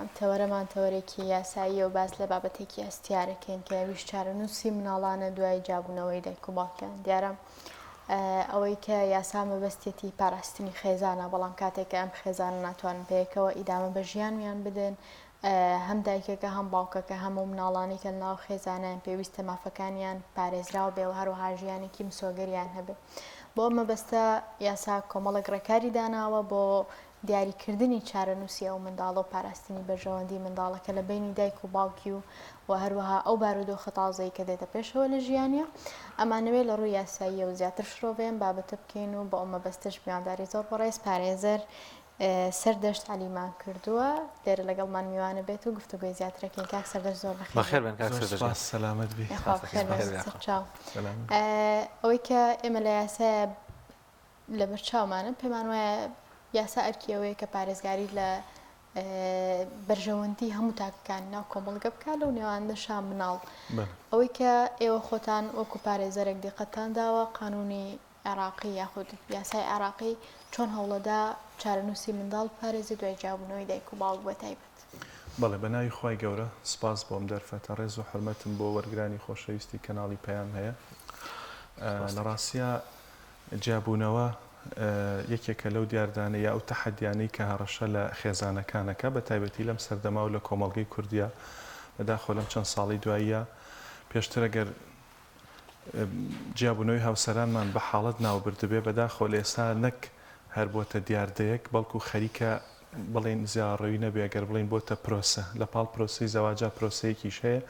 ئەم تەوەرەمان تەوەرێکی یاساییە و باس لە بابەتێکی هەستیارەکەین کە ئەویش چارەنووسی مناڵانە دوای جیابوونەوەی دایک و باوکیان. دیارە ئەوەی کە یاسا مەبەستێتی پاراستنی خێزانە، بەڵام کاتێک کە ئەم خێزانە ناتوانن پێکەوە ئیدامە بە ژیانیان بدەن، هەم دایکەکە هەم باوکەکە هەم ئەو مناڵانەی کە لەناو خێزانیان پێویستە مافەکانیان پارێزراو بێ و هەروەها ژیانێکی مسۆگەریان هەبێ. بۆ ئەم مەبەستە یاسا کۆمەڵێک ڕێکاری داناوە بۆ دیاریکردنی چارەنووسی ئەو منداڵە و پاراستنی بەرژەوەندی منداڵەکە لە بەینی دایک و باوکی و و هەروەها ئەو بارودۆخە تازەی کە دێتە پێشەوە لە ژیانیا ئەمانەوێ لە ڕووی یاساییەوە زیاتر شرۆڤەی ئەم بابەتە بکەین و بۆ ئەو مەبەستەش میوانداری زۆر بەڕێز پارێزەر سەردەشت عەلیمان کردووە لێرە لەگەڵمان میوانە بێت و گفتوگۆی زیاترەکەین کاک سەردەشت زۆر بەخێر بەخێر بێن کاک زۆر سەردەشت سوپاس سەلامەت بی یاخوا بەخێر بێن بەخێر بێن. سەرچاو سەلامەت ئەوەی کە ئێمە لە یاسایە لەبەرچاومانە، پێمان وایە یاسا ئەرکی ئەوەیە کە پارێزگاری لە بەرژەوەندی هەموو تاکەکانی ناو کۆمەڵگە بکات لەو نێوانەشا مناڵ. ئەوەی کە ئێوە خۆتان وەکو پارێزەرێک دیقەتتان داوە قانونی عێراقی یاخود یاسای عێراقی چۆن هەوڵەدا چارەنووسی منداڵ بپارێزێ دوای جیابوونەوەی دایک و باوک بە تایبەت؟ بەڵێ بە ناوی خوای گەورە سپاس بۆ ئەم دەرفەتە ڕێز و حورمەتم بۆ وەرگرانی خۆشەویستی کەناڵی پەیام هەیە لە ڕاستیا جیابوونەوە یەکێکە لەو دیاردانە یا ئەو تەحەدیانەی کە هەڕەشە لە خێزانەکان ئەکا بە تایبەتی لەم سەردەما و لە کۆمەڵگەی کوردیا بەداخەوە لەم چەند ساڵەی دواییە پێشتر ئەگەر جیابوونەوەی هاوسەرانمان بە حاڵەت ناوبردبێ بەداخەوە لە ئێستا نەک هەر بۆتە دیاردەیەک بەڵکو خەریکە بڵێین زیاڕەوی نەبێ ئەگەر بڵێین بۆتە پرۆسە لە پاڵ پرۆسەی زەواجا پرۆسەیەکیش هەیە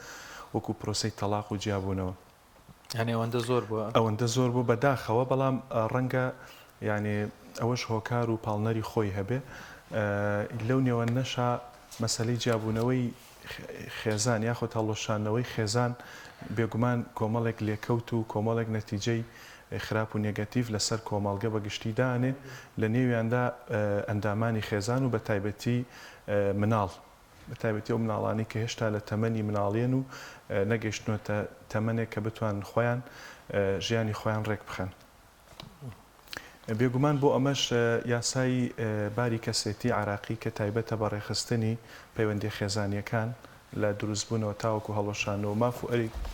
وەکو پرۆسەی تەڵاق و جیابوونەوە. یانی ئەوەندە زۆر بووە؟ ئەوەندە زۆر بووە بەداخەوە، بەڵام ڕەنگە یانی ئەوەش هۆکار و پاڵنەری خۆی هەبێ. لەو نێوەندەشا مەسەلەی جیابوونەوەی خێزان یاخود هەڵوەشاندنەوەی خێزان بێگومان کۆمەڵێک لێکەوت و کۆمەڵێک نەتیجەی خراپ و نێگەتیڤ لەسەر کۆمەڵگە بە گشتی دانێ، لە نێویاندا ئەندامانی خێزان و بەتایبەتی مناڵ. بەتایبەتی ئەو مناڵانەی کە هێشتا لە تەمەنی مناڵیەن و نەگەیشتنۆتە تەمەنێک کە بتوانن خۆیان ژیانی خۆیان ڕێک بخەن. بێگومان بۆ ئەمەش یاسای باری کەسێتی عێراقی کە تایبەتە بە ڕێکخستنی پەیوەندیە خێزانیەکان لە دروستبوونەوە تاوەکو هەڵوەشانەوە ماف و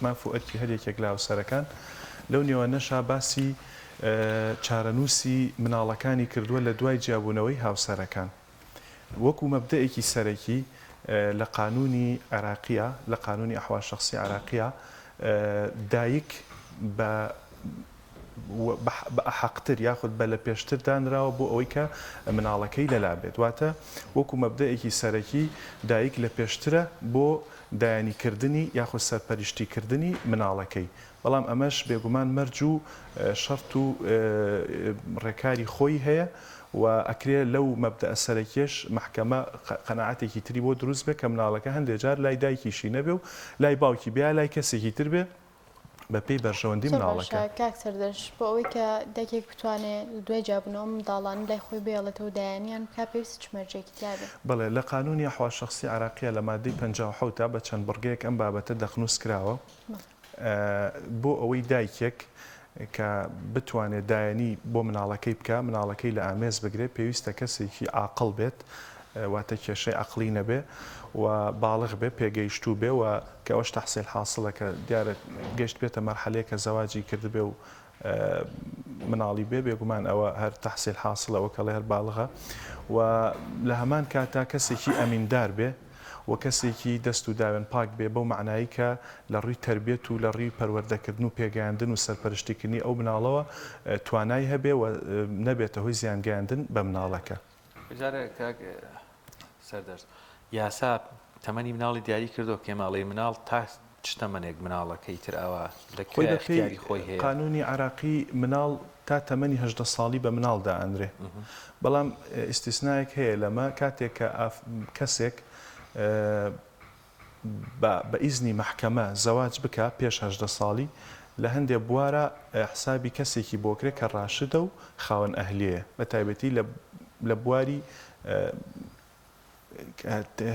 ماف و ئەرکی هەر یەکێک لە هاوسەرەکان لەو نێوەنەشا باسی چارەنووسی مناڵەکانی کردووە لە دوای جیابوونەوەی هاوسەرەکان. وەکو مەبدەئێکی سەرەکی لە قانوونی عێراقییا، لە قانوونی ئەحوال شەخسی عێراقییا دایک بە بە ئەحەقتر یاخود بە لە پێشتر دانراوە بۆ ئەوەی کە مناڵەکەی لەلا بێت. واتە وەکو مەبدەئێکی سەرەکی دایک لە پێشترە بۆ دایانی کردنی یاخود سەرپەرشتی کردنی مناڵەکەی. بەڵام ئەمەش بێگومان مەرج و شەرت و ڕێکاری خۆی هەیە و ئەکرێ لەو مەبدەئە سەرەکیەش مەحکەمە قەناعەتێکی تری بۆ دروست بێ کە مناڵەکە هەندێ جار لای دایکیشی نەبێ و لای باوکی بێ یا لای کەسێکی تر بێ بە پێی بەرژەوەندی زۆر باشە مناڵەکە. کاک سەردەشت بۆ ئەوەی کە دایکێک بتوانێ لە دوای جیابوونەوە منداڵانی لای خۆی بهێڵێتەوە و دایانیان بکا پێویستە چ مەرجێکی تیا بێ؟ بەڵێ لە قانوونی ئەحوال شەخسی عێراقیە لە مادەی 57 دا بە چەند بڕگەیەک ئەم بابەتە دەقنووس کراوە. بۆ ئەوەی دایکێک کە بتوانێت دایەنی بۆ مناڵەکەی بکا، مناڵەکەی لە ئامێز بگرێت، پێویستە کەسێکی عاقڵ بێت، واتە کێشەی عەقڵی نەبێ و باڵغ بێ، پێگەیشتوو بێ و کە ئەوەش تەحسیل حاسڵە کە دیارە گەیشتبێتە مەرحەلەیەک کە زەواجی کردبێ و مناڵی بێ بێگومان ئەوە هەر تەحسیل حاسڵە وەک ئەڵێ هەر باڵغە و لە هەمان کاتا کەسێکی ئەمیندار بێ و کەسێکی دەست و داوێن پاک بێ بەو مەعنایەی کە لە ڕووی تەربیەت و لە ڕووی پەروەردەکردن و پێگەیاندن و سەرپەرشتیکردنی ئەو مناڵەوە توانای هەبێ و نەبێتە هۆی زیانگەیاندن بە مناڵەکە. جارێ کاک سەردەشت یاسا تەمەنی مناڵی دیاری کردووە کە ئێمە ئەڵێین مناڵ تا چ تەمەنێک مناڵە کە ئیتر ئاوا لە خۆی کوێ بە پێی ئیختیاری خۆی هەیە؟ قانوونی عێراقی مناڵ تا تەمەنی 18 ساڵی بە مناڵ دائەنرێ بەڵام ئیستیسنایەک هەیە لەمە کاتێک کە کەسێک بە بە ئیزنی مەحکەمە زەواج بکا پێش 18 ساڵی لە هەندێ بوارا حسابی کەسێکی بۆ کرێ کە ڕاشدە و خاوەن ئەهلیەیە بە تایبەتی لە لە بواری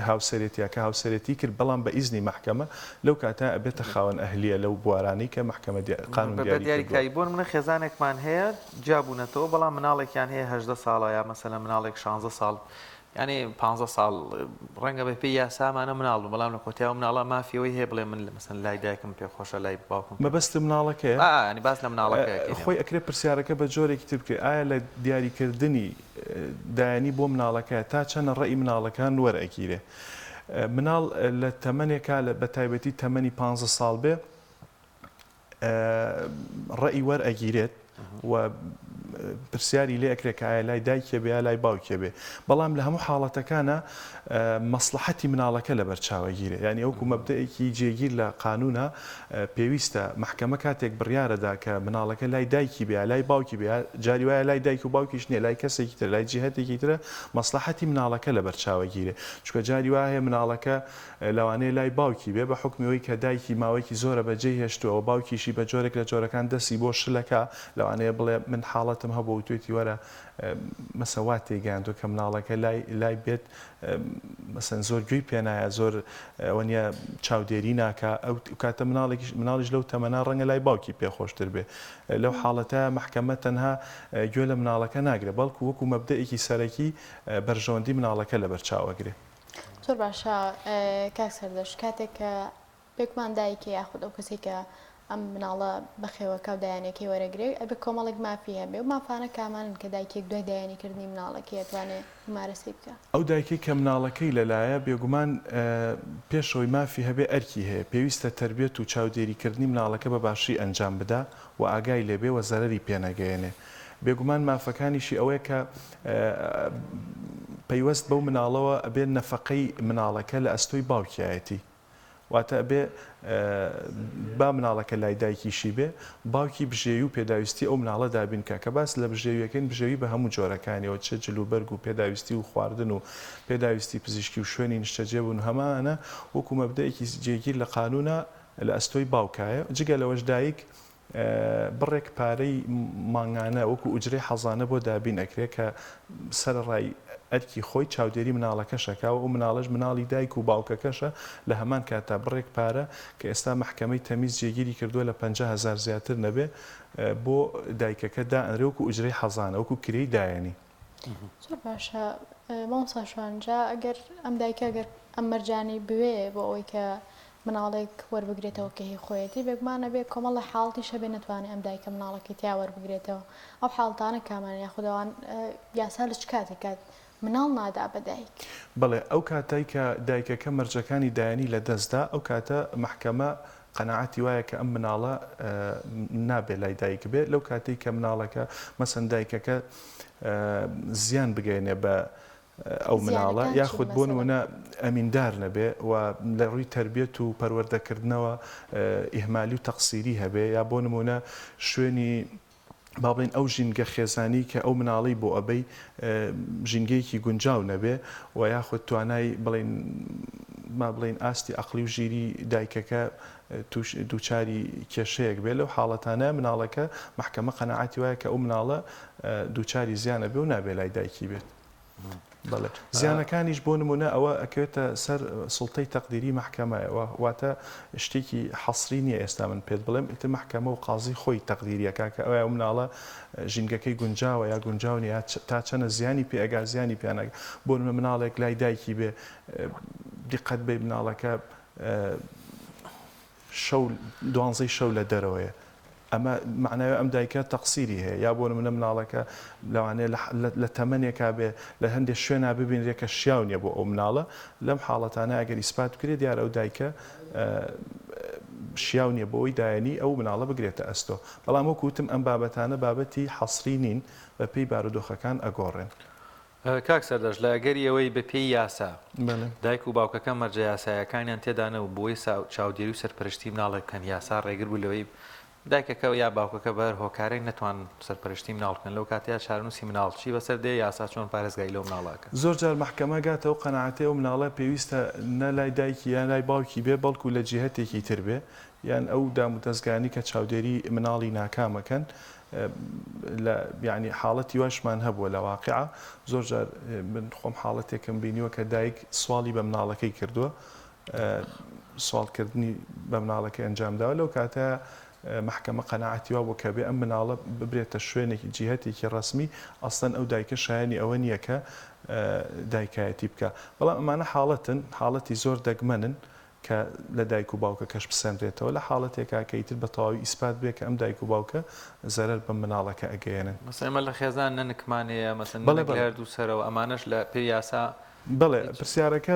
هاوسەرێتیە کە هاوسەرێتی کرد بەڵام بە ئیزنی مەحکەمە لەو کاتە ئەبێتە خاوەن ئەهلیە لەو بوارانەی کە مەحکەمە قانون بە دیاری کردووە. دیاریکراوی بۆ نمونە خێزانێکمان هەیە جیابوونەتەوە بەڵام مناڵێکیان هەیە 18 ساڵە یا مەسەلەن مناڵێک 16 ساڵ. یانی پانزە ساڵ ڕەنگە بە پێی یاسا ئەمانە مناڵ بن بەڵام لە کۆتایی ئەو مناڵە مافی ئەوەی هەیە بڵێ من مەسەن لای دایکم پێ خۆشە لای باوکم پێ مەبەستت مناڵەکەیە؟ ئا ئا یانی باس لە مناڵەکە ئەکەین ئێمە. خۆی ئەکرێ پرسیارەکە بە جۆرێکی تر بکرێ ئایا لە دیاریکردنی دایەنی بۆ مناڵەکە تا چەنە ڕەئی مناڵەکان وەرئەگیرێ؟ مناڵ لە تەمەنێکا بە تایبەتی تەمەنی پانزە ساڵ بێ ڕەئی وەرئەگیرێت و پرسیاری لێ ئەکرێت کە ئایا لای دایکێ بێ یا لای باوکێ بێ بەڵام لە هەموو حاڵەتەکانە مەسڵەحەتی مناڵەکە لەبەر چاوەگیرێ یانی وەکو مەبدەئێکی جێگیر لە قانونا پێویستە مەحکەمە کاتێک بڕیارەدا کە مناڵەکە لای دایکی بێ یا لای باوکی بێ یا جاری وایە لای دایک و باوکیش نییە لای کەسێکی تر لای جیهەتێکی ترە مەسڵەحەتی مناڵەکە لەبەر چاوەگیرێ چونکە جاری وا هەیە مناڵەکە لەوانەیە لای باوکی بێ، بە حوکمی ئەوەی کە دایکی ماوەیەکی زۆرە بەجێی هێشتووە و باوکیشی بە جۆرێک لە جۆرەکان دەستی بۆ شلەکا، لەوانەیە بڵێ من حاڵەتم هەبووە وتوێتی وەرە مەسەن وا تێیگەیاندووە کە مناڵەکە لای لای بێت مەسەن زۆر گوێی پێ نایە زۆر ئەوە نییە چاودێری ناکا ئەو کاتە مناڵێکیش مناڵیش لەو تەمەنە ڕەنگە لای باوکی پێ خۆشتر بێ لەو حاڵەتە مەحکەمە تەنها گوێ لە مناڵەکە ناگرێ بەڵکو وەکو مەبدەئێکی سەرەکی بەرژەوەندی مناڵەکە لەبەر چاو ئەگرێ. زۆر باشە کاک سەردەشت کاتێک کە بێگومان دایکە یاخود ئەو کەسێک کە ئەم مناڵە بەخێوەکە و دایانەکەی وەرەگرێ ئەبێ کۆمەڵێک مافی هەبێ و مافانە کامانن کە دایکێک دوای دایانیکردنی مناڵەکەی ئەتوانێ ممارەسەی بکا؟ ئەو دایکەی کە مناڵەکەی لەلایە بێگومان پێش ئەوەی مافی هەبێ ئەرکی هەیە پێویستە تەربیەت و چاودێریکردنی مناڵەکە بە باشی ئەنجام بدا و ئاگای لێبێ و زەرەری پێنەگەیەنێ. بێگومان مافەکانیشی ئەوەیە کە پەیوەست بەو مناڵەوە ئەبێ نەفەقەی مناڵەکە لە ئەستۆی باوکیایەتی. واتە ئەبێ با مناڵەکە لای دایکیشی بێ، باوکی بژێوی و پێداویستی ئەو مناڵە دابین کا. کە باس لە بژێویەکەین بژێوی بە هەموو جۆرەکانیەوە چ جل و بەرگ و پێداویستی و خواردن و پێداویستی پزیشکی و شوێنی نیشتەجێ بوون و هەمانە وەکو مەبدەئێکی جێگیر لە قانونا لە ئەستۆی باوکایە. جگە لەوەش دایک بڕێک پارەی مانگانە وەکو ئوجرەی حەزانە بۆ دابین ئەکرێ کە سەرەڕای ئەرکی خۆی چاودێری مناڵەکەش ئەکا و ئەو مناڵەش مناڵی دایک و باوکەکەشە لە هەمان کاتا بڕێک پارە کە ئێستا مەحکەمەی تەمیز جێگیری کردووە لە 50 هەزار زیاتر نەبێ بۆ دایکەکە دائەنرێ وەکو ئوجرەی حەزانە وەکو کرێی دایەنی. زۆر باشە مامۆستا شوان جا ئەگەر ئەم دایکە گەر ئەم مەرجانەی بوێ بۆ ئەوەی کە مناڵێک وەربگرێتەوە کە هی خۆیەتی بێگومان ئەبێ کۆمەڵێ حاڵەتیش هەبێ نەتوانێ ئەم دایکە مناڵەکەی تیا وەربگرێتەوە ئەو حاڵەتانە کامانەن یاخود ئەوان یاسا لە چ کاتێک کات مناڵ نادا بە دایک؟ بەڵێ ئەو کاتەی کە دایکەکە مەرجەکانی دایەنی لە دەست دا ئەو کاتە مەحکەمە قەناعەتی وایە کە ئەم مناڵە نابێ لای دایک بێ لەو کاتەی کە مناڵەکە مەسەن دایکەکە زیان بگەیەنێ بە ئەو مناڵە یاخود بۆ نمونە ئەمیندار نەبێ و لە ڕووی تەربیەت و پەروەردەکردنەوە ئیهمالی و تەقسیری هەبێ یا بۆ نمونە شوێنی با بڵێین ئەو ژینگە خێزانی کە ئەو مناڵەی بۆ ئەبەی ژینگەیەکی گونجاو نەبێ و یاخود توانای بڵێین با بڵێین ئاستی عەقڵی و ژیری دایکەکە توش دووچاری کێشەیەک بێ لەو حاڵەتانە مناڵەکە مەحکەمە قەناعەتی وایە کە ئەو مناڵە دووچاری زیان ئەبێ و نابێ لای دایکی بێت. بەڵێ زیانەکانیش بۆ نمونە ئەوە ئەکەوێتە سەر سوڵتەی تەقدیری مەحکەمە واتە شتێکی حەسری نییە ئێستا من پێت بڵێم ئیتر مەحکەمە و قازی خۆی تەقدیری ئەکا کە ئەوە ئەو مناڵە ژینگەکەی گونجاوە یا گونجاو نییە یا تا چەنە زیانی پێ ئەگا زیانی پێ ناگا بۆ نمونە مناڵێک لای دایکی بێ دیقەت بەی مناڵەکە شەو دوانزەی شەو لە دەرەوەیە ئەمە مەعنای ئەم دایکە تەقسیری هەیە یا بۆ نمونە مناڵەکە لەوانەیە لە تەمەنێکا بێ لە هەندێ شوێنا ببینرێ کە شیاو نیە بۆ ئەو مناڵە لەم حاڵەتانە ئەگەر ئیسپات بکرێ دیارە ئەو دایکە شیاو نیە بۆ ئەوی دایەنی ئەو مناڵە بگرێتە ئەستۆ بەڵام وەکو وتم ئەم بابەتانە بابەتی حەسری نین بە پێی بارودۆخەکان ئەگۆڕێن. کاک سەردەشت لە ئەگەری ئەوەی بە پێی یاسا دایک و باوکەکە مەرجە یاسایەکانیان تێدا نەبوو بۆی چاودێری و سەرپەرشتی مناڵێک بکەن یاسا ڕێگر بوو لەوەی دایکەکە یا باوکەکە بەر هۆکارێک نەتوان سەرپەرشتی مناڵ بکەن لەو کاتەیا چارەنووسی مناڵ چی بەسەر دێ یاسا چۆن پارێزگاری لەو مناڵە ئەکات؟ زۆر جار مەحکەمە گاتە ئەو قەناعەتەی ئەو مناڵە پێویستە نە لای دایکی یان لای باوکی بێ بەڵکو لە جیهەتێکی تر بێ یان ئەو دامودەزگایانەی کە چاودێری مناڵی ناکام ئەکەن لە یانی حاڵەتی واشمان هەبووە لە واقیعا زۆر جار من خۆم حاڵەتێکم بینیوە کە دایک سواڵی بە مناڵەکەی کردووە سواڵکردنی بە مناڵەکەی ئەنجام داوە لەو کاتە مەحکەمە قەناعەتی وا بوو کە بێ ئەم مناڵە ببرێتە شوێنێکی جیهەتێکی ڕەسمی ئەسڵەن ئەو دایکە شایەنی ئەوە نییە کە. دایکایەتی بکا. بەڵام ئەمانە حاڵەتن، حاڵەتی زۆر دەگمەنن کە لە دایک و باوکەکەش بسەنرێتەوە، لە حاڵەتێکا کە ئیتر بە تەواوی ئیسپات بێ کە ئەم دایک و باوکە زەرەر بە مناڵەکە ئەگەیەنن. مەسەن ئێمە لە خێزان نەنکمان هەیە، مەسەن بەڵێ نەنک لە بەڵێ. هەردوو سەرەوە، ئەمانەش لە پێی یاسا بەڵێ، هیچ. پرسیارەکە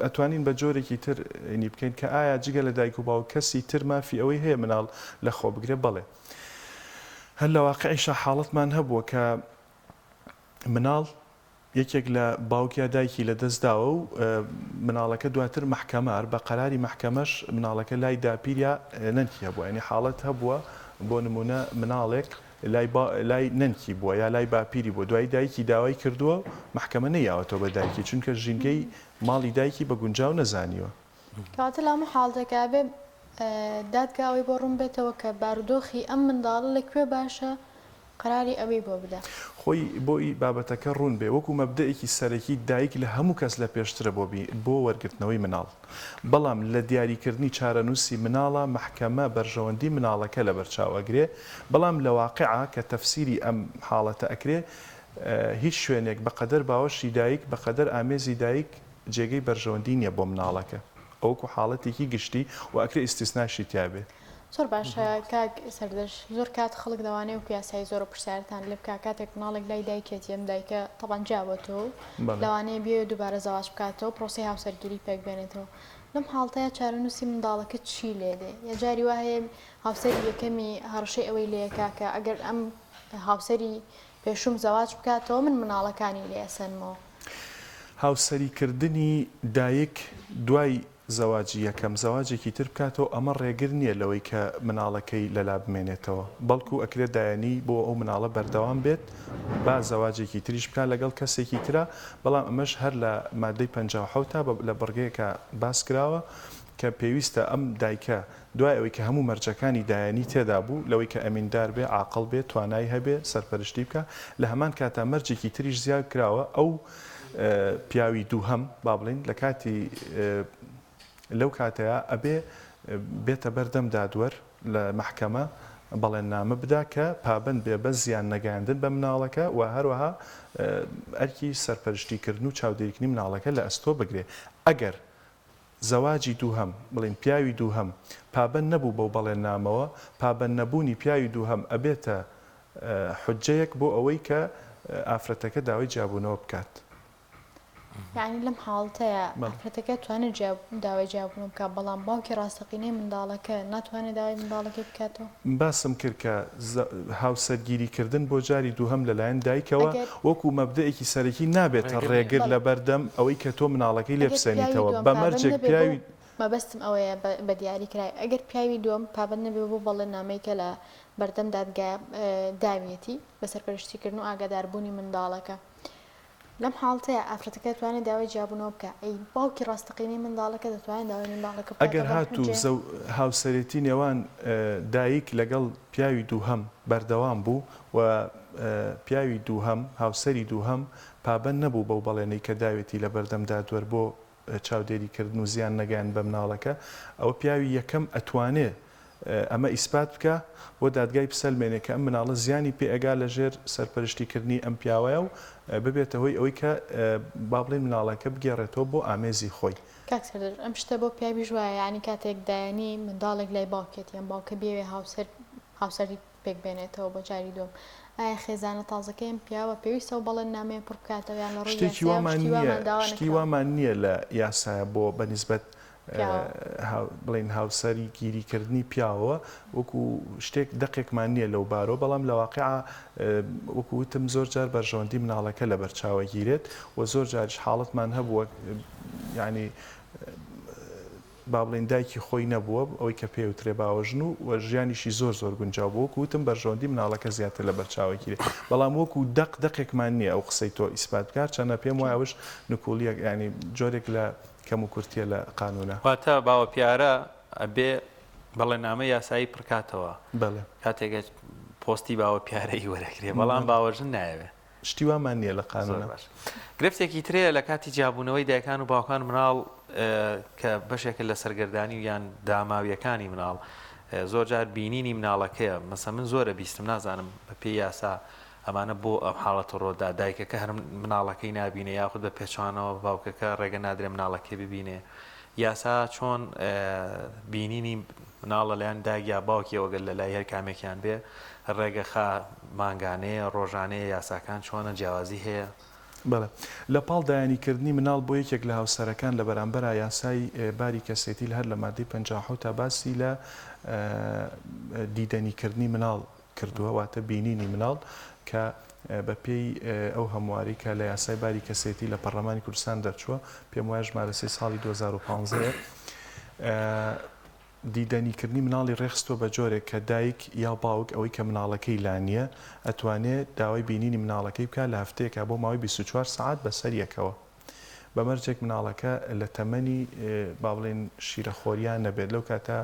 ئەتوانین بە جۆرێکی تر ینی بکەین کە ئایا جگە لە دایک و باوک کەسی تر مافی ئەوەی هەیە مناڵ لە خۆ بگرێ؟ بەڵێ. هەر لە واقعیشا حاڵەتمان هەبووە کە مناڵ یەکێک لە باوک یا دایکی لە دەست داوە و مناڵەکە دواتر مەحکەمە هەر بە قەراری مەحکەمەش مناڵەکە لای داپیر یا نەنکی هەبووە یانی حاڵەت هەبووە بۆ نموونە مناڵێک لای با لای نەنکی بووە یا لای باپیری بووە دوایی دایکی داوای کردووە و مەحکەمە نەیاوەتەوە بە دایکی چونکە ژینگەی ماڵی دایکی بە گونجاو نەزانیوە. کەواتە لە هەموو حاڵەتێکا ئەبێ دادگا ئەوەی بۆ ڕوون بێتەوە کە بارودۆخی ئەم منداڵە لە کوێ باشە قەراری ئەوی بۆ بدا. خۆی بۆی بابەتەکە ڕوون بێ وەکو مەبدەئێکی سەرەکی دایک لە هەموو کەس لە پێشترە بۆ بۆ وەرگرتنەوەی مناڵ بەڵام لە دیاریکردنی چارەنووسی مناڵا مەحکەمە بەرژەوەندی مناڵەکە لەبەر چاو ئەگرێ بەڵام لە واقعا کە تەفسیری ئەم حاڵەتە ئەکرێ هیچ شوێنێک بە قەدەر باوەشی دایک بە قەدەر ئامێزی دایک جێگەی بەرژەوەندی نیە بۆ مناڵەکە ئەوەکو حاڵەتێکی گشتی و ئەکرێ ئیستیسناشی تیا بێ. زۆر باشە کاک سەردەشت زۆر کات خەڵک لەوانەیە وەکو یاسایی زۆر پرسیارتان لێ بکا کاتێک مناڵێک لای دایکێتی ئەم دایکە تەبعەن جیابۆتەوە و بەڵێ. لەوانەیە بیەوێ دووبارە زەواج بکاتەوە پرۆسەی هاوسەرگیری پێک بێنێتەوە لەم حاڵتەیا چارەنووسی منداڵەکە چی لێ دێ یا جاری وا هەیە هاوسەری یەکەمی هەڕەشەی ئەوەی لێ ئەکا کە ئەگەر ئەم هاوسەری پێشووم زەواج بکاتەوە من مناڵەکانی لێ ئەسەنمەوە. هاوسەری کردنی دایک دوای زەواجی یەکەم زەواجێکی تر بکاتەوە ئەمە ڕێگر نیە لەوەی کە مناڵەکەی لەلا بمێنێتەوە بەڵکو ئەکرێت دایەنی بۆ ئەو مناڵە بەردەوام بێت با زەواجێکی تریش بکات لەگەڵ کەسێکی ترا بەڵام ئەمەش هەر لە مادەی 57 تا لە بڕگەیەکا باس کراوە کە پێویستە ئەم دایکە دوای ئەوەی کە هەموو مەرجەکانی دایەنی تێدا بوو لەوەی کە ئەمیندار بێ عاقڵ بێ توانای هەبێ سەرپەرشتی بکا لە هەمان کاتا مەرجێکی تریش زیاد کراوە ئەو پیاوی دووهەم با بڵێین لە کاتی لەو کاتەیا ئەبێ بێتە بەردەم دادوەر لە مەحکەمە بەڵێننامە بدا کە پابەند بێ بە زیان نەگەیاندن بە مناڵەکە و هەروەها ئەرکی سەرپەرشتی کردن و چاودێریکردنی مناڵەکە لە ئەستۆ بگرێ ئەگەر زەواجی دووهەم، بڵێین پیاوی دووهەم پابەند نەبوو بەو بەڵێننامەوە، پابەند نەبوونی پیاوی دووهەم ئەبێتە حوججەیەک بۆ ئەوەی کە ئافرەتەکە داوای جیابوونەوە بکات. یەعنی لەم حاڵەتەیا ئافرەتەکە ئەتوانێت جیا داوای جیابوونەوە بکات، بەڵام باوکی ڕاستەقینەی منداڵەکە ناتوانێت داوای منداڵەکەی بکاتەوە؟ باسم کرد کە هاوسەرگیری کردن بۆ جاری دووهەم لەلایەن دایکەوە ئەگەر. وەکو مەبدەئێکی سەرەکی نابێتە ڕێگر نییە. ڕێگر بەڵێ. لەبەردەم ئەوەی کە تۆ مناڵەکەی لێ ئەگەر پیاوی بسێنیتەوە دووەم بە پابەند مەرجێک نەبێ بەو پیاوی. مەبەستم ئەوەیە بە بە دیاری کرای ئەگەر پیاوی دووەم پابەند نەبێ بەو بەڵێننامەی کە لە بەردەم دادگا داویەتی بە سەرپەرشتی کردن و ئاگاداربوونی منداڵەکە لەم حاڵەتەیا ئافرەتەکە دەتوانێت داوای جیابوونەوە بکا، ئەی باوکی ڕاستەقینەی منداڵەکە دەتوانێت داوای منداڵەکە ئەگەر بکاتەوە بەم هاتوو حوجەیە؟ زەو هاوسەرێتی نێوان دایک لەگەڵ پیاوی دووهەم بەردەوام بوو و پیاوی دووهەم، هاوسەری دووهەم، پابەند نەبوو بەو بەڵێنەی کە داوێتی لەبەردەم دادوەر بۆ چاودێری کردن و زیان نەگەیاندن بە مناڵەکە، ئەوە پیاوی یەکەم ئەتوانێ ئەمە ئیسپات بکا بۆ دادگای بسەلمێنێ کە ئەم مناڵە زیانی پێ ئەگا لە ژێر سەرپەرشتی کردنی ئەم پیاوەیا و ببێتە هۆی ئەوەی کە با بڵێین مناڵەکە بگێڕێتەوە بۆ ئامێزی خۆی. کاک سەردار ئەم شتە بۆ پیاویش وایە یانی کاتێک دایەنی منداڵێک لای باوکێتی ئەم باوکە بیەوێ هاوسەر هاوسەری پێک بێنێتەوە بۆ جاری دووەم ئایا خێزانە تازەکەی ئەم پیاوە پێویستە ئەو بەڵێننامەیە پڕ بکاتەوە یان لە ڕووی شتێکی یاسایەوە وامان شتی نییە وامان داوا شتی نەکراوە؟ وامان نییە لە یاسایە بۆ بە نیسبەت پیاوە. بڵێین هاوسەری گیری کردنی پیاوەوە وەکو شتێک دەقێکمان نییە لەو بارەوە بەڵام لە واقیعا وەکو وتم زۆر جار بەرژەوەندی مناڵەکە لەبەر چاو ئەگیرێت و زۆر جاریش حاڵەتمان هەبووە یانی با بڵێین دایکی خۆی نەبووە ئەوەی کە پێی وترێ باوەژن و و ژیانیشی زۆر زۆر گونجاو بوو وەکو وتم بەرژەوەندی مناڵەکە زیاتر لەبەر چاو ئەگیرێ بەڵام وەکو دەق دەقێکمان نییە ئەو قسەی تۆ ئیسپات بکا هەرچەندە پێم وایە ئەوەش نکوڵییەک یانی جۆرێک لە کەم و کورتییە لە قانوونە. واتە باوە پیارە ئەبێ بەڵێننامەی یاسایی پڕکاتەوە بەڵێ. کاتێک پۆستی باوە پیارەی وەرەگرێ بەڵام باوەژن نایەوێ. شتی وامان نییە لە زۆر قانوونە. باش. گرفتێکی ترەیە لە کاتی جیابوونەوەی دایکان و باوکان مناڵ کە بەشێکە لە سەرگەردانی و یان داماویەکانی مناڵ زۆر جار بینینی مناڵەکەیە مەسە من زۆرە بیستم نازانم بە پێی یاسا. ئەمانە بۆ ئەم حاڵەتە ڕۆدا دایکەکە هەر مناڵەکەی نابینێ یاخود بە پێچەوانەوە باوکەکە ڕێگە نادرێ مناڵەکەی ببینێ یاسا چۆن بینینی مناڵ لەلایەن دایک یا باوکیەوە گەر لەلای هەر کامێکیان بێ ڕێگە خا مانگانەیە ڕۆژانەیە یاساکان چۆنە جیاوازی هەیە؟ بەڵێ. لە پاڵ دایانی کردنی مناڵ بۆ یەکێک لە هاوسەرەکان لە بەرامبەرا یاسای باری کەسێتی لە هەر لە مادەی 57 تا باسی لە دیدەنی کردنی مناڵ کردووە واتە بینینی مناڵ کە بە پێی ئەو هەمواری کە لە یاسای باری کەسێتی لە پەڕلەمانی کوردستان دەرچووە پێم وایە ژمارە سێ ساڵی 2015 دیدەنی کردنی مناڵی ڕێکخستووە بە جۆرێک کە دایک یا باوک ئەوەی کە مناڵەکەی لا نییە ئەتوانێ داوای بینینی مناڵەکەی بکا لە هەفتەیەکا بۆ ماوەی 24 سەعات بەسەر یەکەوە بە مەرجێک مناڵەکە لە تەمەنی با بڵێین شیرەخۆریا نەبێت لەو کاتە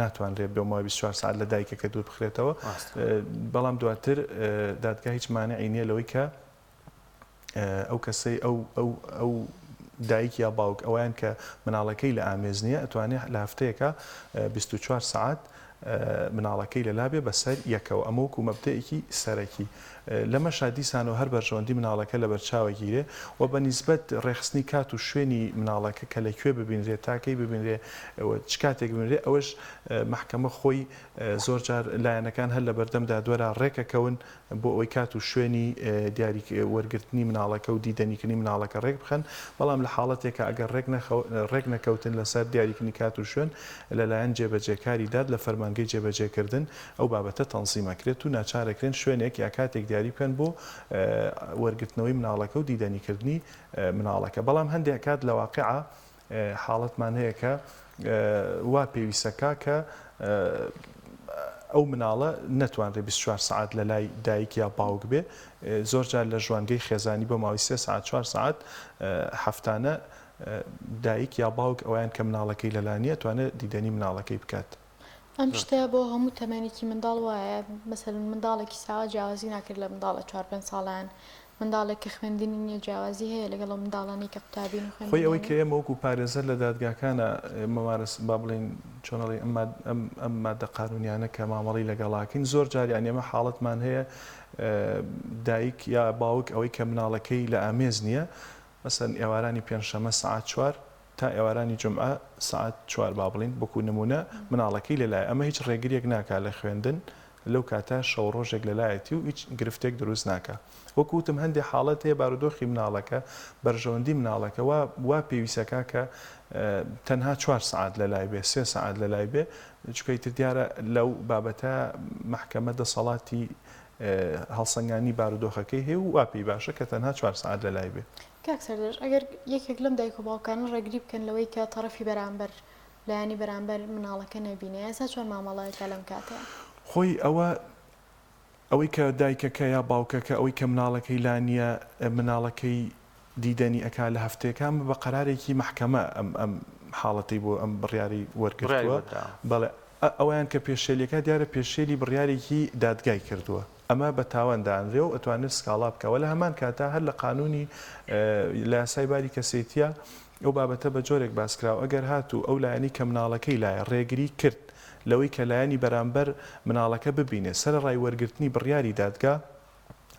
ناتوانرێت بۆ ماوەی 24 سەعات لە دایکەکە دوور بخرێتەوە بەڵام دواتر دادگا هیچ مانعی نییە لەوەی کە ئەو کەسەی ئەو ئەو ئەو دایک یا باوک ئەویان کە مناڵەکەی لە ئامێز نییە ئەتوانێت لە هەفتەیەکە 24 سەعات مناڵەکەی لەلا بێ بەسەر یەکەوە ئەمە وەکو مەبدەئێکی سەرەکی. لەمەشا دیسانەوە هەر بەرژەوەندی مناڵەکە لەبەرچاوەگیرێ و بە نیسبەت ڕێکخستنی کات و شوێنی مناڵەکە کە لە کوێ ببینرێ تا کەی ببینرێ و چ کاتێک ببینرێ ئەوەش مەحکەمە خۆی زۆر جار لایەنەکان هەر لەبەردەم دادوەرا ڕێکەکەون بۆ ئەوەی کات و شوێنی دیاری وەرگرتنی مناڵەکە و دیدەنیکردنی مناڵەکە ڕێک بخەن، بەڵام لە حاڵەتێکا ئەگەر ڕێک نەکەوتن لەسەر دیاریکردنی کات و شوێن لەلایەن جێبەجێکاری داد لە فەرمانگەی جێبەجێکردن ئەو بابەتە تەنزیم ئەکرێت و ناچارەکرێن شوێنێک یا کاتێک دیاری بکەن بۆ وەرگرتنەوەی مناڵەکە و دیدەنیکردنی مناڵەکە بەڵام هەندێک کات لە واقیعا حاڵەتمان هەیە کە وا پێویستەکا کە ئەو مناڵە نەتوانرێ 24 سەعات لە لای دایک یا باوک بێ زۆر جار لە ژوانگەی خێزانی بۆ ماوەی سێ سەعات چوار سەعات هەفتانە دایک یا باوک ئەویان کە مناڵەکەی لەلا نییە توانێت دیدەنی مناڵەکەی بکات. ئەم شتە بۆ هەموو تەمەنێکی منداڵ وایە مەسەلەن منداڵێکی ساوا جیاوازی ناکرێت لە منداڵە چوار پێنج ساڵان منداڵێک کە خوێندنی نییە جیاوازی هەیە لەگەڵ ئەو منداڵانەی کە قوتابین و خۆی ئەوەی خوێندنیان کە نییە؟ ئێمە وەکو پارێزەر لە دادگاکانا ممارس با بڵێین چۆن ئەڵێی ئەم ماد ئەم ئەم مادە قانونیانە کە مامەڵەی لەگەڵاکەین زۆر جار یانی ئێمە حاڵەتمان هەیە دایک یا باوک ئەوەی کە مناڵەکەی لە ئامێز نییە مەسەلەن ئێوارانی پێنجشەمە سەعات چوار تا ئێوارانی جومعە سەعات چوار با بڵێین وەکو نمونە مناڵەکەی لەلایە ئەمە هیچ ڕێگریەک ناکا لە خوێندن لەو کاتە شەو ڕۆژێک لەلایەتی و هیچ گرفتێک دروست ناکا وەکو وتم هەندێ حاڵەت هەیە بارودۆخی مناڵەکە بەرژەوەندی مناڵەکە وا وا پێویستەکا کە تەنها چوار سەعات لەلای بێ سێ سەعات لەلای بێ چونکە ئیتر دیارە لەو بابەتە مەحکەمە دەسەڵاتی هەڵسەنگاندنی بارودۆخەکەی هەیە و وا پێی باشە کە تەنها چوار سەعات لەلای بێ. کاک سەردەشت ئەگەر یەکێک لەم دایک و باوکانە ڕێگری بکەن لەوەی کە تەڕەفی بەرامبەر لایەنی بەرامبەر مناڵەکە نەبینێ یاسا چۆن مامەڵە ئەکا لەم کاتەیا؟ خۆی ئەوە ئەوەی کە دایکەکە یا باوکەکە ئەوەی کە مناڵەکەی لا نییە مناڵەکەی دیدەنی ئەکا لە هەفتەیەکا ئەمە بە قەرارێکی مەحکەمە ئەم ئەم حاڵەتەی بۆ ئەم بڕیارەی بڕیاری وەرگرتووە بۆ دراوە. بەڵێ ئەوەیان کە پێشێلیەکە دیارە پێشێلی بڕیارێکی دادگای کردووە ئەمە بە تاوان دانرێ و ئەتوانێت سکاڵا بکا وە لە هەمان کاتا هەر لە قانونی لە یاسای باری کەسێتیە ئەو بابەتە بە جۆرێک باس کراوە ئەگەر هاتوو ئەو لایەنەی کە مناڵەکەی لایە ڕێگری کرد لەوەی کە لایەنی بەرامبەر مناڵەکە ببینێ سەرەڕای وەرگرتنی بڕیاری دادگا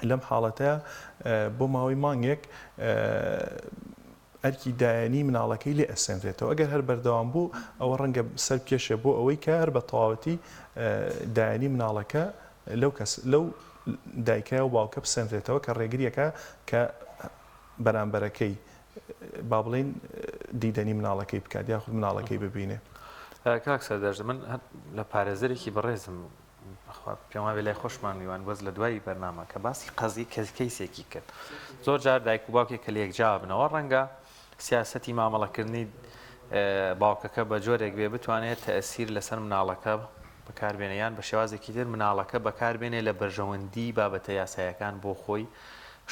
لەم حاڵەتە بۆ ماوەی مانگێک ئەرکی دایەنی مناڵەکەی لێ ئەسێنرێتەوە، ئەگەر هەر بەردەوام بوو ئەوە ڕەنگە سەر بکێشێ بۆ ئەوەی کە هەر بە تەواوەتی دایەنی مناڵەکە لەو کەس لەو دایکە و باوکە بسێنرێتەوە کە ڕێگریەکە کە بەرامبەرەکەی با بڵێین دیدەنی مناڵەکەی بکات یاخود مناڵەکەی ببینێ. کاک سەردەشت من لە پارێزەرێکی بەڕێزم بەخوا پێم وابێ لای خۆشمان میوان بەس لە دوای بەرنامە کە باسی قەزی کەس کەیسێکی کرد زۆر جار دایک و باوکێک کە لە یەکجا بنەوە ڕەنگە سیاسەتی مامەڵەکردنی باوکەکە بە جۆرێک بێ بتوانێت تەسیر لەسەر مناڵەکە بەکاربێنێ یان بە شێوازێکی تر مناڵەکە بەکاربێنێ لە بەرژەوەندی بابەتە یاسایەکان بۆ خۆی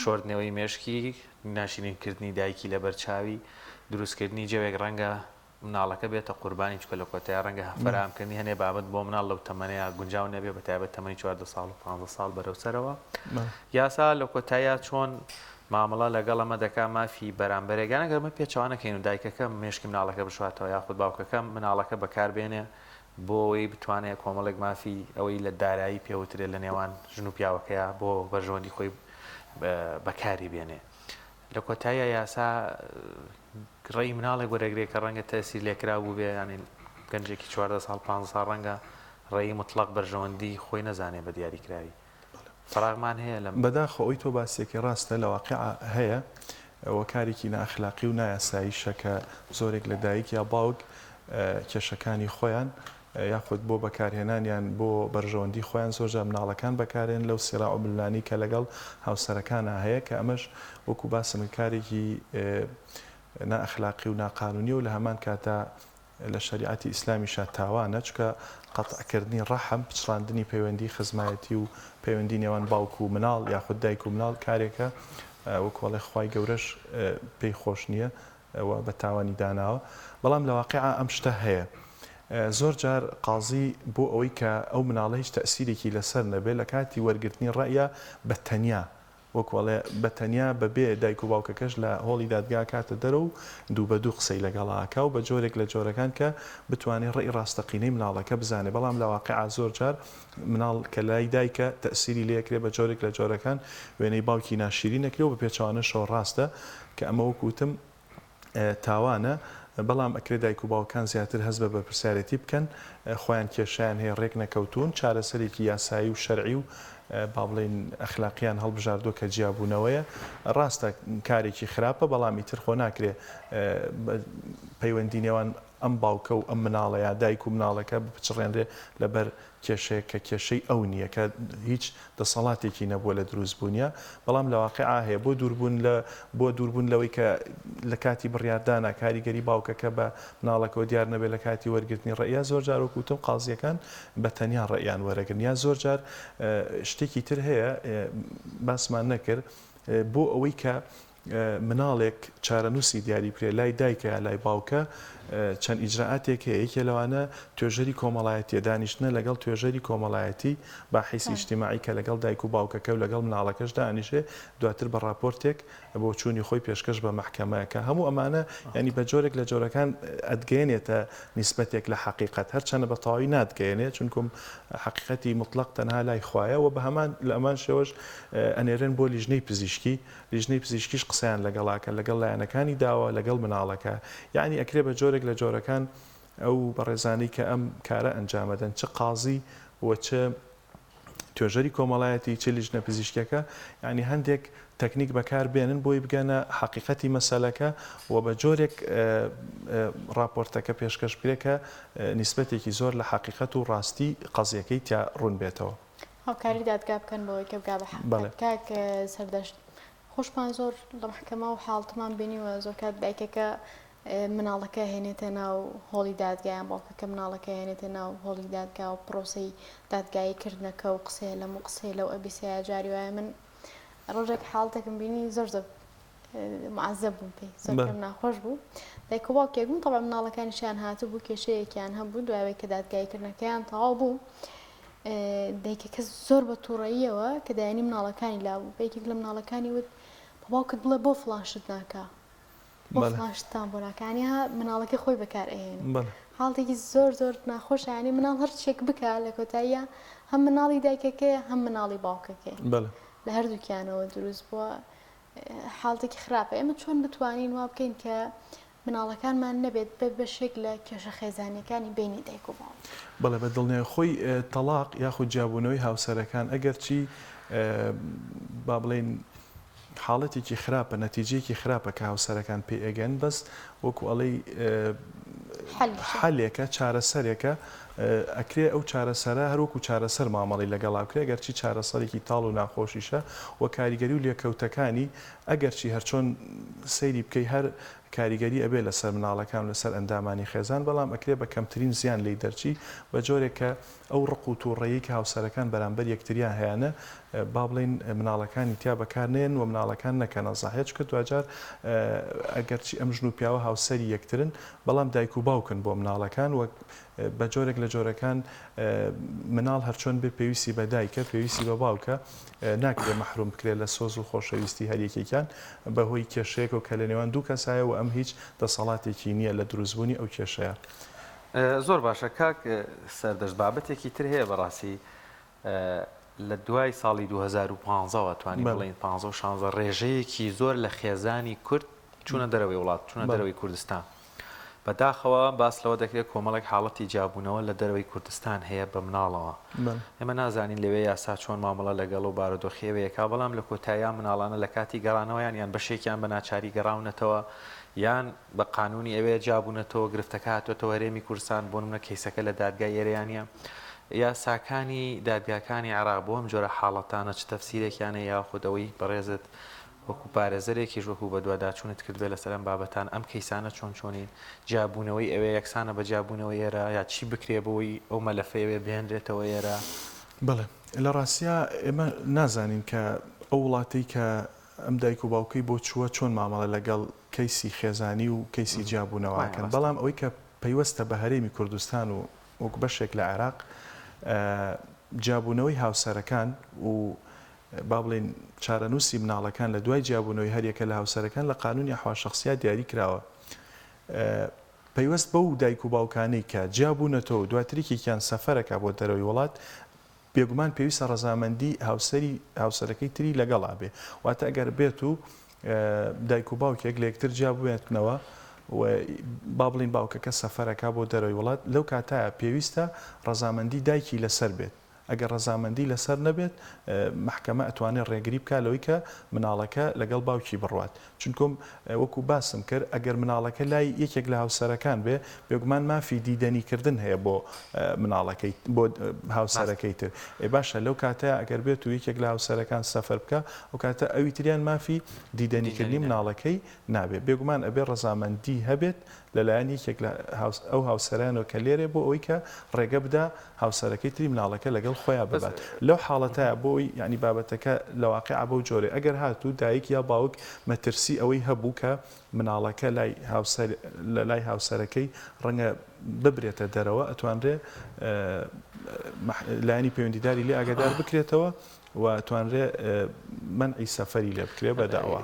شۆردنەوەی مێشکی ناشرینکردنی دایکی لەبەر چاوی دروستکردنی جەوێک ڕەنگە مناڵەکە بێتە قوربانی چونکە لە کۆتاییا ڕەنگە فەراهەمکردنی هەنێ بابەت بۆ مناڵ لەو تەمەنەیا گونجاو نەبێ بە تایبەت تەمەنی 14 ساڵ و 15 ساڵ بەرەو سەرەوە یاسا لە کۆتاییا چۆن مامەڵە لەگەڵ ئەمە دەکا مافی بەرامبەرێک یان ئەگەر ئەمە پێچەوانە کەین و دایکەکە مێشکی مناڵەکە بشواتەوە یاخود باوکەکە مناڵەکە بەکاربێنێ. بۆ ئەوەی بتوانێت کۆمەڵێک مافی ئەوەی لە دارایی پێوترێت لە نێوان ژن و پیاوەکەیا بۆ بەرژەوەندی خۆی بەکاری بێنێ. لە کۆتاییا یاسا ڕێی مناڵێک وەرەگرێ کە ڕەنگە تەئسیر لێکراو بووبێ یانی گەنجێکی 14 ساڵ 15 ساڵ ڕەنگە ڕێی مطلق بەرژەوەندی خۆی نەزانێ بە دیاریکراوی فەراغمان هەیە لەم. بەداخەوە ئەوەی تۆ باسیەکەی ڕاستە لە واقیعا هەیە و کارێکی نائەخلاقی و نایاساییشە کە زۆرێک لە دایک یا باوک کێشەکانی خۆیان یاخود بۆ بەکارهێنانیان بۆ بەرژەوەندی خۆیان زۆرجار مناڵەکان بەکارێن لەو سیراع و ململانێی کە لەگەڵ هاوسەرەکانا هەیە کە ئەمەش وەکو باسم کرد کارێکی نائەخلاقی و ناقانونیە و لە هەمان کاتا لە شەریعەتی ئیسلامیشا تاوانە چونکە قەتع کردنی ڕەحم پچڕاندنی پەیوەندی خزمایەتی و پەیوەندی نێوان باوک و مناڵ یاخود دایک و مناڵ کارێکە وەکو ئەڵێ خوای گەورەش پێی خۆش نیە و بە تاوانی داناوە بەڵام لە واقیعا ئەم شتە هەیە زۆر جار قازی بۆ ئەوەی کە ئەو مناڵە هیچ تەئسیرێکی لەسەر نەبێ لە کاتی وەرگرتنی ڕەئیا بە تەنیا وەکو ئەڵێ بە تەنیا بە بێ دایک و باوکەکەش لە هۆڵی دادگا ئەکاتە دەرەوە و دوو بە دوو قسەی لەگەڵا ئەکا و بە جۆرێک لە جۆرەکان کە بتوانێ ڕەئی ڕاستەقینەی مناڵەکە بزانێ بەڵام لە واقیعا زۆر جار مناڵ کە لای دایکە تەئسیری لێ ئەکرێ بە جۆرێک لە جۆرەکان وێنەی باوکی ناشیرین ئەکرێ و بە پێچەوانەشەوە ڕاستە کە ئەمە وەکو وتم تاوانە بەڵام ئەکرێ دایک و باوکان زیاتر هەست بە بەرپرسیارێتی بکەن خۆیان کێشەیان هەیە ڕێک نەکەوتوون چارەسەرێکی یاسایی و شەرعی و با بڵێین ئەخلاقیان هەڵبژاردووە کە جیابوونەوەیە ڕاستە کارێکی خراپە بەڵام ئیتر خۆ ناکرێ پەیوەندی نێوان ئەم باوکە و ئەم مناڵە یا دایک و مناڵەکە بپچڕێنرێ لەبەر کێشەیەک کە کێشەی ئەو نییە کە هیچ دەسەڵاتێکی نەبووە لە دروست بوونیا بەڵام لە واقیعا هەیە بۆ دووربوون لە بۆ دووربوون لەوەی کە لە کاتی بڕیاردانا کاریگەری باوکەکە بە مناڵەکەوە دیار نەبێت لە کاتی وەرگرتنی ڕەئیا زۆر جار وەکو وتم قازییەکان بە تەنیا ڕەئیان وەرەگرن یا زۆر جار شتێکی تر هەیە باسمان نەکرد بۆ ئەوەی کە مناڵێک چارەنووسی دیاری بکرێت لای دایکە یا لای باوکە چەند ئیجرائاتێک هەیە یەکێ لەوانە توێژەری کۆمەڵایەتیە دانیشتنە لەگەڵ توێژەری کۆمەڵایەتی باحیسی ئیجتیماعی کە لەگەڵ دایک و باوکەکە و لەگەڵ مناڵەکەش دانیشێ دواتر بە ڕاپۆرتێک بۆچوونی خۆی پێشکەش بە مەحکەمە کە هەموو ئەمانە یانی بە جۆرێک لە جۆرەکان ئەتگەیەنێتە نیسبەتێک لە حەقیقەت هەرچەنە بە تەواوی ناتگەیەنێ چونکوم حەقیقەتی موتڵەق تەنها لای خوایە و بە هەمان لە هەمان شێوەش ئەنێرن بۆ لیژنەی پزیشکی لیژنەی پزیشکیش قسەیان لەگەڵ ئەکەن لەگەڵ لایەنەکانی داوا لەگەڵ مناڵەکە یەعنی ئەکرێ بە جۆرێک لە جۆرەکان ئەو بەڕێزانەی کە ئەم کارە ئەنجامەدەن چ قازی و چ توێژەری کۆمەڵایەتی چ لیژنە پزیشکیەکە یەعنی هەندێک تەکنیک بەکار بێنن بۆی بگەنە حەقیقەتی مەسەلەکە و بە جۆرێک ڕاپۆرتەکە پێشکەش بکرێت کە نیسبەتێکی زۆر لە حەقیقەت و ڕاستی قەزیەکەی تیا ڕوون بێتەوە. هاوکاری دادگا بکەن بۆ ئەوەی کە بگا بە حەقیقەت. کاک سەردەشت خۆشمان زۆر لە مەحکەمە و حاڵتمان بینیوە زۆر کات دایکەکە مناڵەکە هێنێتە ناو هۆڵی دادگا یان باوکەکە مناڵەکە هێنێتە ناو هۆڵی دادگا و پرۆسەی دادگایی کردنەکە و قسەیە لەم و قسەیە لەو ئەبیسەیە جاری وایە من ڕۆژێک حاڵتێکم بینی زۆر زۆر معزە بووم پێی زۆر پێم ناخۆش بوو دایک و باوکێک بوون طبعا مناڵەکانیشیان هاتبوو کێشەیەکیان هەبوو دوایەوەی کە دادگاییکردنەکەیان تەواو بوو دایکەکە زۆر بە تووڕەییەوە کە دایانی مناڵەکانی لابوو بە یەکێک لە مناڵەکانی وت بە باوکت بڵێ بۆ فڵان شت ناکا بۆ فڵان شتتان بۆ ناکا یانی ها مناڵەکەی خۆی بەکار ئەهێنێ حاڵتێکی زۆر زۆر ناخۆشە یانی مناڵ هەر چێک بکا لە کۆتاییە هەم مناڵی دایکەکەیە هەم مناڵی باوکەکەی لە هەردووکیانەوە دروست بووە حاڵتێکی خراپە ئێمە چۆن بتوانین وا بکەین کە مناڵەکانمان نەبێت بە بەشێک لە کێشە خێزانیەکانی بەینی دایک و باوک. بەڵێ بە دڵنیای خۆی تەڵاق یاخود جیابوونەوەی هاوسەرەکان ئەگەرچی با بڵێین حاڵەتێکی خراپە نەتیجەیەکی خراپە کە هاوسەرەکان پێی ئەگەن بەس وەکو ئەڵێی حەلێکە چارەسەرێکە ئەکرێ ئەو چارەسەرە هەروەکو چارەسەر مامەڵەی لەگەڵا بکرێ ئەگەرچی چارەسەرێکی تاڵ و ناخۆشیشە و کاریگەری و لێکەوتەکانی ئەگەرچی هەرچۆن سەیری بکەی هەر کاریگەری ئەبێ لەسەر مناڵەکان و لەسەر ئەندامانی خێزان بەڵام ئەکرێ بە کەمترین زیان لێی دەرچی بە جۆرێک کە ئەو ڕق و توڕەیەی کە هاوسەرەکان بەرامبەر یەکتریان هەیانە با بڵێین مناڵەکانی تیا بەکار نەیەن و مناڵەکان نەکەنە زەحیە چونکە دواجار ئەگەرچی ئەم ژن و پیاوە هاوسەری یەکترن بەڵام دایک و باوکن بۆ مناڵەکان و بە جۆرێک لە جۆرەکان مناڵ هەرچۆن بێ پێویستی بە دایکە پێویستی بە باوکە ناکرێ مەحروم بکرێت لە سۆز و خۆشەویستی هەر یەکێکیان بە هۆی کێشەیەکەوە کە لە نێوان دوو کەسایە و ئەم هیچ دەسەڵاتێکی نییە لە دروستبوونی ئەو کێشەیە. زۆر باشە کاک سەردەشت بابەتێکی تر هەیە بەڕاستی لە دوای ساڵی 2015 وە توانی بڵین 15 و 16 ڕێژەیەکی زۆر لە خێزانی کورد چوونە دەرەوەی وڵات چوونە دەرەوەی کوردستان بەداخەوە باس لەوە دەکرێت کۆمەڵێک حاڵەتی جیابوونەوە لە دەرەوەی کوردستان هەیە بە مناڵەوە. ئێمە نازانین لەوێ یاسا چۆن مامەڵە لەگەڵ و بارودۆخی ئەوێ ئەکا، بەڵام لە کۆتاییا مناڵانە لە کاتی گەڕانەوەیان یان بەشێکیان بە ناچاری گەڕاونەتەوە یان بە قانوونی ئەوێ جیابوونەتەوە گرفتەکە هاتووەتەوە هەرێمی کوردستان بۆ نمونە کەیسەکە لە دادگای ئێرەیا نییە. یاساکانی دادگاکانی عێراق بۆ ئەم جۆرە حاڵەتانە چ تەفسیرێکیان هەیە یاخود ئەوەی بەڕێزت وەکو پارێزەرێکیش وەکو بەدواداچوونت کردبێت لەسەر ئەم بابەتانە ئەم کەیسانە چۆن چۆنین؟ جیابوونەوەی ئەوێ یەکسانە بە جیابوونەوەی ئێرە یا چی بکرێ بۆی ئەو مەلەفەی ئەوێ بهێنرێتەوە ئێرە؟ بەڵێ لە ڕاستیا ئێمە نازانین کە ئەو وڵاتەی کە ئەم دایک و باوکەی بۆ چووە چۆن مامەڵە لەگەڵ کەیسی خێزانی و کەیسی جیابوونەوە ئەکەن بەڵام ئەوەی کە پەیوەستە بە هەرێمی کوردستان و وەک بەشێک لە عێراق جیابوونەوەی هاوسەرەکان و با بڵێین چارەنووسی مناڵەکان لە دوای جیابوونەوەی هەریەکە لە هاوسەرەکان لە قانوونی ئەحوال شەخسییا دیاری کراوە. پەیوەست بەو دایک و باوکانەی کە جیابوونەتەوە و دواتر یەکێکیان سەفەرەکا بۆ دەرەوەی وڵات، بێگومان پێویستە ڕەزامەندی هاوسەری هاوسەرەکەی تری لەگەڵا بێ. واتە ئەگەر بێت و دایک و باوکێک لە یەکتر جیا بووێتنەوە و با بڵێین باوکەکە سەفەرەکا بۆ دەرەوەی وڵات، لەو کاتایە پێویستە ڕەزامەندی دایکی لەسەر بێت. ئەگەر ڕەزامەندی لەسەر نەبێت مەحکەمە ئەتوانێت ڕێگری بکات لەوەی کە مناڵەکە لەگەڵ باوکی بڕوات چونکم وەکو باسم کرد ئەگەر مناڵەکە لای یەکێک لە هاوسەرەکان بێ بێگومان مافی دیدەنی کردن هەیە بۆ مناڵەکەی بۆ هاوسەرەکەی تر ئێ باشە لەو کاتەیا ئەگەر بێت و یەکێک لە هاوسەرەکان سەفەر بکا ئەو کاتە ئەوی تریان مافی دیدەنی کردنی مناڵەکەی نابێ بێگومان ئەبێ ڕەزامەندی هەبێت لەلایەن یەکێک لە ئەو هاوسەرانەوە کە لێرەیە بۆ ئەوەی کە ڕێگە بدا هاوسەرەکەی تری مناڵەکە لەگەڵ خۆیا ببات لەو حاڵەتایە بۆ ئەوەی یانی بابەتەکە لە واقیعا بەو جۆرەیە ئەگەر هاتوو دایک یا باوک مەترسی ئەوەی هەبوو کە مناڵەکە لای هاوسەر لە لای هاوسەرەکەی ڕەنگە ببرێتە دەرەوە ئەتوانرێ لایەنی پەیوەندیداری لێ ئاگادار بکرێتەوە و توانرێ مەنعی سەفەری لێ بکرێ بە دەعوا.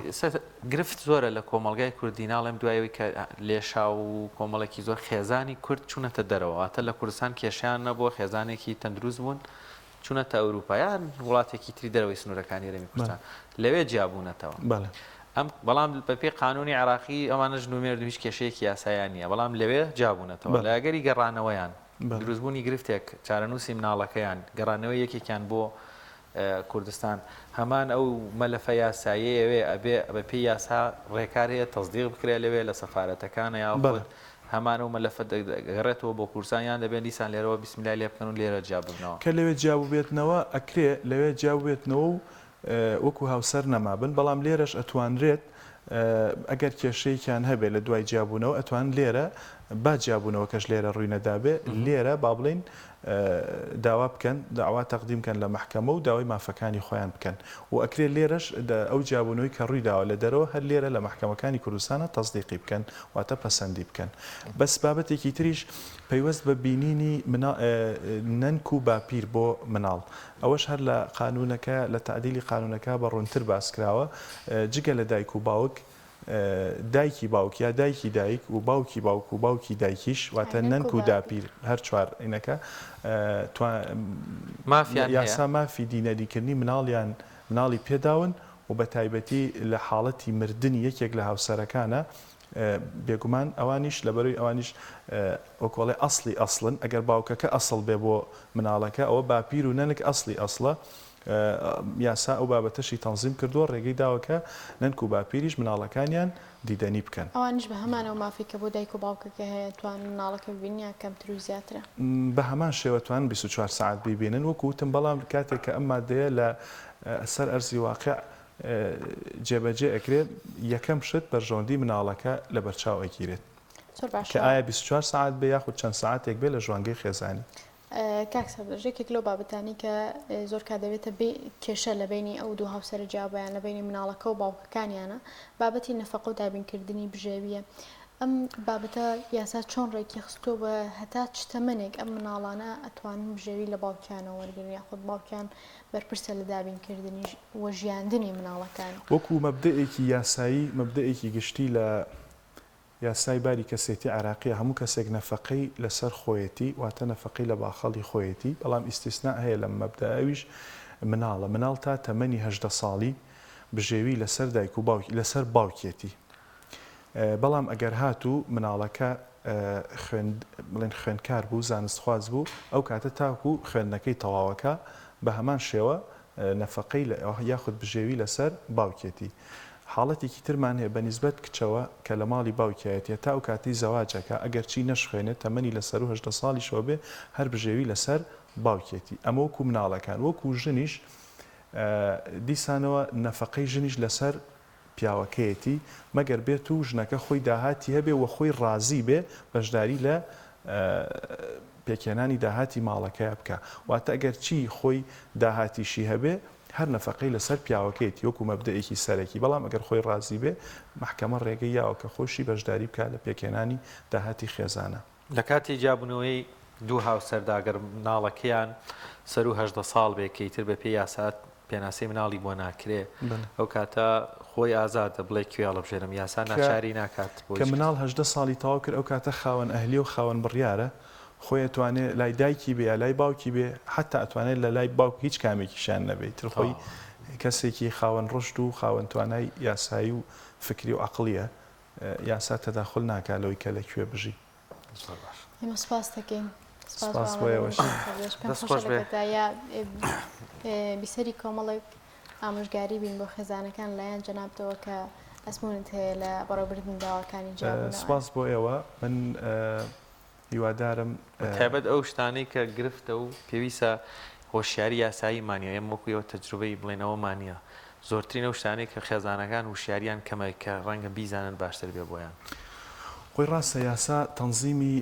گرفت زۆرە لە کۆمەڵگای کوردی ناڵێم دوای ئەوەی کە لێشاو و کۆمەڵێکی زۆر خێزانی کورد چوونەتە دەرەوە واتە لە کوردستان کێشەیان نەبووە خێزانێکی تەندروست بوون چوونەتە ئەوروپا یان وڵاتێکی تری دەرەوەی سنوورەکانی هەرێمی کوردستان لەوێ جیابوونەتەوە ئەم بەڵام بەپێی قانونی عێراقی ئەمانە ژن و مێرد و هیچ کێشەیەکی یاسایان نییە بەڵام لەوێ جیابوونەتەوە لە ئەگەری گەڕانەوەیان دروستبوونی گرفتێک، چارەنووسی مناڵەکەیان، گەڕانەوەی یەکێکیان بۆ کوردستان، هەمان ئەو مەلەفە یاساییەی ئەوێ ئەبێ بە پێی یاسا ڕێکار هەیە تەسدیق بکرێ لەوێ لە سەفارەتەکانە یاخود هەمان ئەو مەلەفە دەگەڕێتەوە بۆ کوردستان یان دەبێ دیسان لێرەوە بیسمیلای لێ بکەن و لێرە جیا ببنەوە؟ کە لەوێ جیا بووبێتنەوە ئەکرێ لەوێ جیا بووبێتنەوە و وەکو هاوسەر نەمابن، بەڵام لێرەش ئەتوانرێت ئەگەر کێشەیەکیان هەبێ لە دوای جیابوونەوە ئەتوانن لێرە با جیابوونەوەکەش لێرە ڕووی نەدابێ لێرە با بڵێین داوا بکەن داوا تەقدیم کەن لە مەحکەمە و داوای مافەکانی خۆیان بکەن و ئەکرێ لێرەش ئەو جیابوونەوەی کە ڕووی داوە لە دەرەوە هەر لێرە لە مەحکەمەکانی کوردستانە تەسدیقی بکەن واتە پەسەندی بکەن بەس بابەتێکی تریش پەیوەست بە بینینی نەنک و باپیر بۆ مناڵ ئەوەش هەر لە قانوونەکە، لە تەعدیلی قانوونەکە بە ڕوونتر باس کراوە، جگە لە دایک و باوک، دایکی باوک یا دایکی دایک و باوکی باوک و باوکی دایکیش، واتە نەنک و داپیر، هەر چوار اینەکە مافیان هەیە. یاسا مافی دینەریکردنی مناڵیان مناڵی پێداون و بە تایبەتی لە حاڵەتی مردنی یەکێک لە هاوسەرەکانە بێگومان ئەوانیش لەبەرەی ئەوانیش وەکو ئەڵێ ئەسڵی ئەسڵن ئەگەر باوکەکە ئەسڵ بێ بۆ مناڵەکە ئەوە باپیر و نەنک ئەسڵی ئەسڵە یاسا ئەو بابەتەشی تەنزیم کردووە ڕێگەی داوە کە نەنک و باپیریش مناڵەکانیان دیدەنی بکەن. ئەوانیش بە هەمان ئەو مافەی کە بۆ دایک و باوکەکە هەیە توانن مناڵەکە ببینن یا کەمتر و زیاترە؟ بە هەمان شێوە توانن 24 سەعات بیبینن وەکو وتم بەڵام کاتێک کە ئەم مادەیە لە سەر ئەرزی واقع جێبەجێ ئەکرێت یەکەم شت بەرژەوەندی مناڵەکە لەبەرچاو ئەگیرێت زۆر باشە. کە ئایا 24 سەعات بێ یاخود چەند سەعاتێک بێ لە ژوانگەی خێزانی. کاک سەردەشت یەکێک لەو بابەتانەی کە زۆر کات دەبێتە کێشە لە بەینی ئەو دوو هاوسەرە جیابوویان لە بەینی مناڵەکە و باوکەکانیانە بابەتی نەفەقە و دابینکردنی بژێویە ئەم بابەتە یاسا چۆن ڕێکی خستووە و هەتا چ تەمەنێک ئەم مناڵانە ئەتوانن بژێوی لە باوکیانەوە وەرگرن یاخود باوکیان بەرپرسە لە دابینکردنی و ژیاندنی مناڵەکانی. وەکو مەبدەئێکی یاسایی، مەبدەئێکی گشتی لە. یاسای باری کەسێتی عێراقیە هەموو کەسێک نەفەقەی لەسەر خۆیەتی واتە نەفەقەی لە باخەڵی خۆیەتی بەڵام ئیستیسناء هەیە لەم مەبدەئە ئەویش مناڵە مناڵ تا تەمەنی 18 ساڵی بژێوی لەسەر دایک و باوکی لەسەر باوکیەتی بەڵام ئەگەر هاتوو مناڵەکە خوێند بڵێن خوێندکار بوو زانستخواز بوو ئەو کاتە تاکو خوێندنەکەی تەواوەکا بە هەمان شێوە نەفەقەی لە یاخود بژێوی لەسەر باوکیەتی. حاڵەتێکی ترمان هەیە بە نیسبەت کچەوە کە لە ماڵی باوکیایەتی هەتا ئەو کاتەی زەواج ئەکا ئەگەرچی نەشخوێنێ تەمەنی لە سەروو 18 ساڵیشەوە بێ هەر بژێوی لەسەر باوکیەتی ئەمە وەکو مناڵەکان وەکو ژنیش دیسانەوە نەفەقەی ژنیش لەسەر پیاوەکەیەتی مەگەر بێت و ژنەکە خۆی داهاتی هەبێ و خۆی ڕازی بێ بەشداری لە پێکهێنانی داهاتی ماڵەکەیا بکا واتە ئەگەر چی خۆی داهاتیشی هەبێ هەر نەفەقەی لەسەر پیاوەکەیەتی وەکو مەبدەئێکی سەرەکی بەڵام ئەگەر خۆی ڕازی بێ مەحکەمە ڕێگەی یاوە کە خۆشی بەشداری بکا لە پێکهێنانی داهاتی خێزانە. لە کاتی جیابوونەوەی دوو هاوسەردا گەر مناڵەکەیان سەروو 18 ساڵ بێ کە ئیتر بەپێی یاسا پێناسەی مناڵی بۆ ناکرێ ئەو کاتە خۆی ئازادە بڵێ کوێ هەڵبژێرم یاسا ناچاری ناکات بۆ کە مناڵ 18 ساڵی تەواو کرد ئەو کاتە خاوەن ئەهلیە و خاوەن بڕیارە خۆی ئەتوانێ لای دایکی بێ یا لای باوکی بێ حەتا ئەتوانێت لە لای باوک هیچ کامێکیشیان نەبێ ئیتر خۆی کەسێکی خاوەن ڕشد و خاوەن توانای یاسایی و فکری و عەقڵیە یاسا تەداخول ناکا لەوەی کە لە کوێ بژی. زۆر باش. ئێمە سوپاست دەکەین. سوپاس بۆ ئێوەش. پێم خۆشە لە کۆتاییا بیسەری کۆمەڵێک ئامۆژگاری بین بۆ خێزانەکان لایەن جەنابتەوە کە ئەزموونت هەیە لە بەڕێوەبردنی داواکانی جیابوونەوە. سوپاس بۆ ئێوە. من هیوادارم. بە تایبەت ئەو شتانەی کە گرفتە و پێویستە هۆشیاری یاساییمان نیە، ئێمە وەکو ئێوە تەجروبەی بڵێین ئەوەمان نیە، زۆرترین ئەو شتانەی کە خێزانەکان هوشیاریان کەمە کە ڕەنگە بیزانن باشتر بێ بۆیان. خۆی ڕاستە یاسا تەنزیمی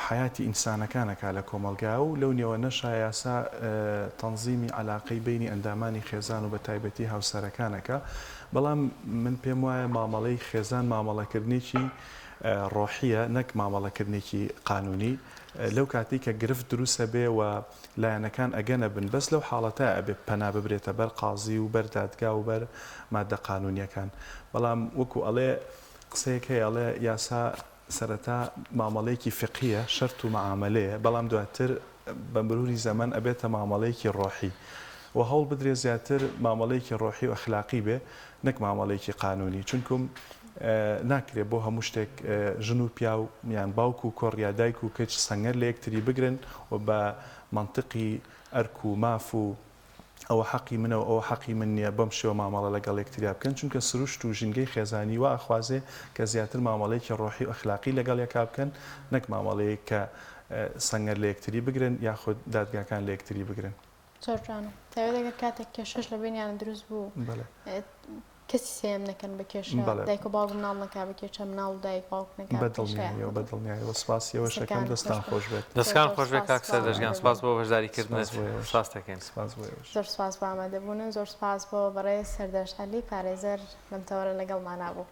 حەیاتی ئینسانەکان ئەکا لە کۆمەڵگا و لەو نێوەنەشا یاسا تەنزیمی عەلاقەی بەینی ئەندامانی خێزان و بە تایبەتی هاوسەرەکان ئەکا بەڵام من پێم وایە مامەڵەی خێزان مامەڵەکردنێکی ڕۆحیە نەک مامەڵەکردنێکی قانونی لەو کاتەی کە گرفت دروست ئەبێ و لایەنەکان ئەگەنە بن بەس لەو حاڵەتە ئەبێ پەنا ببرێتە بەر قازی و بەر دادگا و بەر مادە قانونیەکان بەڵام وەکو ئەڵێ قسەیەک هەیە ئەڵێ یاسا سەرەتا مامەڵەیەکی فیقهیە شەرت و مەعامەلەیە بەڵام دواتر بە مروری زەمەن ئەبێتە مامەڵەیەکی ڕۆحی و هەوڵ بدرێ زیاتر مامەڵەیەکی ڕۆحی و ئەخلاقی بێ نەک مامەڵەیەکی قانونی چونکوم ناکرێ بۆ هەموو شتێک ژن و پیاو یان باوک و کوڕ یا دایک و کچ سەنگەر لە یەکتری بگرن و بە مەنتقی ئەرک و ماف و ئەوە حەقی منە و ئەوە حەقی من نییە بەم شێوە مامەڵە لەگەڵ یەکتریا بکەن چونکە سروشت و ژینگەی خێزانی وا ئەخوازێ کە زیاتر مامەڵەیەکی ڕۆحی و ئەخلاقی لەگەڵ یەکا بکەن نەک مامەڵەیەک کە سەنگەر لە یەکتری بگرن یاخود دادگاکان لە یەکتری بگرن. زۆر جوانە تایبەت ئەگەر کاتێک کێشەش لە بەینیان دروست بوو بەڵێ. کەسی سێیەم نەکەن بە کێشە بەڵێ. دایک و باوک مناڵ نەکا بە کێشە مناڵ و دایک باوک نەکا بە بە کێشە دڵنیاییەوە بە دڵنیاییەوە سپاسی ئێوەش ئەکەم دەستەکانت دەستتان خۆش بێت. خۆش بێت. دەستکان زۆر خۆش بێت سپاس کاک بۆ سەردەشت گیان ئامادەبوونت. سپاس بۆ بەشداری سپاس کردنت بۆ ئێوەش. سپاست دەکەین. سپاس بۆ ئێوەش. زۆر سپاس بۆ ئامادەبوونت زۆر سپاس بۆ بەڕێز سەردەشت عەلی پارێزەر لەم تەوەرە لەگەڵمانا بوو.